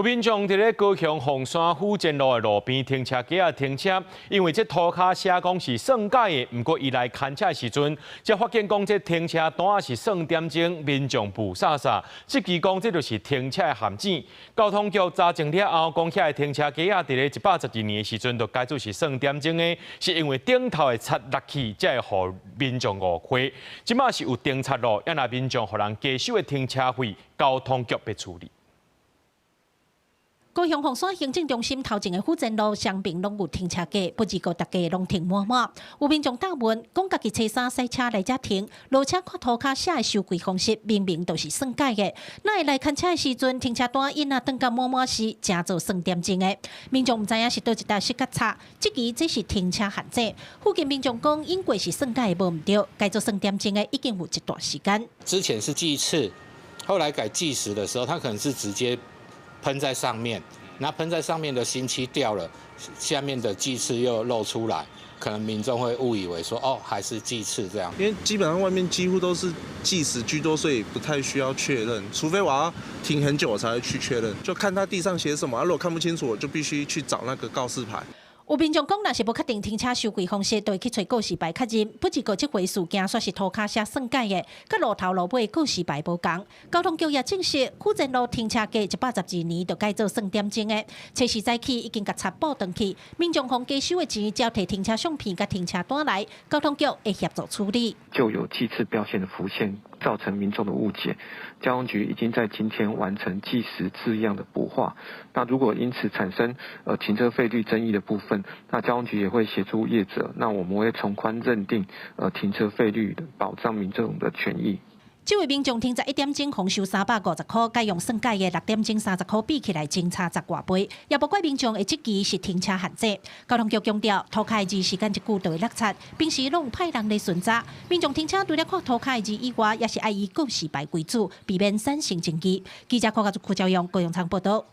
有民眾佇咧高雄鳳山府前路的路邊停車格仔停車，因為這塗跤寫講是算假的，毋過伊來牽車的時陣，才發現講這停車單是算點鐘，民眾霧煞煞，質疑講這就是停車的陷阱。交通局查證了後，講遐的停車格仔佇咧112年的時陣就改做是算點鐘的，是因為頂頭的漆落去，才會予民眾誤會。這馬是有釘漆咯，也若民眾予人加收的停車費，交通局欲處理。高雄鳳山行政中心頭前的府前路雙邊攏有停車格，不過逐家攏停滿滿。有民眾擔問，講家己揣衫駛車來遮停，落車看塗跤寫的收費方式，明明就是算假的。哪會來牽車的時陣，停車單印啊轉甲滿滿時，成做算點鐘的。民眾毋知影是佗一搭失覺差，質疑這是停車陷阱。附近民眾講，應該是算假的無毋對，改做算點鐘的已經有一段時間。之前是計次，後來改計時的時候，他可能是直接噴在上面，那噴在上面的新漆掉了，下面的計次又露出來，可能民眾會誤以為說，哦，還是計次這樣。因為基本上外面幾乎都是計時居多，所以不太需要確認，除非我要停很久，我才會去確認。就看他地上寫什麼，啊，如果看不清楚，我就必須去找那個告示牌。有民眾講，若是無確定停車收費方式，就會去揣告示牌確認。不過這回事件煞是塗跤寫算假的，佮路頭路尾告示牌無仝。交通局也證實，府前路停車格112年就改做算點鐘的，初四早起已經共漆補轉去。民眾予加收的錢，只要提停車相片佮停車單來，交通局會協助處理。就有計次標線的浮現，造成民眾的誤解。交通局已經在今天完成計時字樣的補畫。那如果因此產生停車費率爭議的部分，那交通局也會協助業者，那我們會從寬認定停車費率，保障民眾的權益。這位民眾停11點鐘，予收350塊，佮用算假的6點鐘30塊比起來，真差十外倍，也無怪民眾會質疑是停車陷阱。交通局強調，塗跤的字時間一久就會落漆，平時攏派人咧巡查。民眾停車除了看塗跤的字以外，也是愛以告示牌為主，避免產生爭議。記者柯家竹、柯昭陽、高永昌報道。